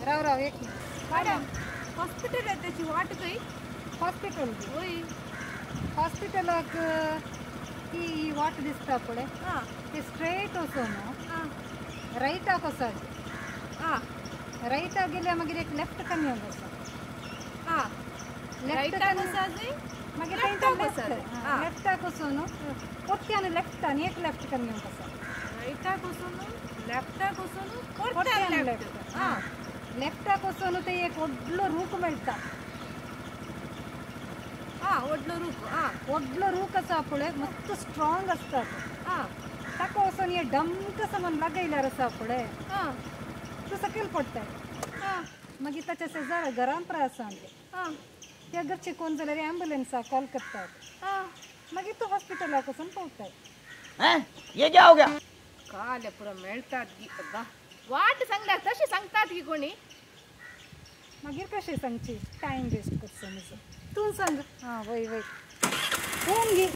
राव राव एक madam hospital त्याची वाट खंय? हॉस्पिटल वय हॉस्पिटलाक ती वाट दिसता पळय ते स्ट्रेट वचून रायटाक वचात. रायटाक गेल्यार मागीर एक लेफ्ट कन्या आसा. लेफ्टाक वचात मागीर लेफ्टाक वचून परत्यान लेफ्ट आनी एक लेफ्ट कन्या आसा. रायटाक वचून लेफ्टाक वचून परत्यान लेफ्ट. लेफ्टाक वचून ते एक व्हडलो रूख मेळटा. व्हडलो रूख. व्हडलो रूख आसा पळय मस्त स्ट्रॉंग आसता. ताका वचून हे डमक सामान लागयल्यार आसा पळय तूं सकयल पडटाय. मागीर ताच्या शेजारा घरान प्राय आसा आमगे त्या घरचे कोण जाल्यार ॲम्ब्युलन्साक कॉल करतात. मागीर तूं हॉस्पिटलाक वचून पावताय. ये क्या हो गया? काल पुरो मेळटात गी वाट सांगल्यार तशें सांगतात की कोणी. मागीर कशें सांगची? टायम वेस्ट करचो म्हजो. तूं सांग. हां वय वय फोन घे.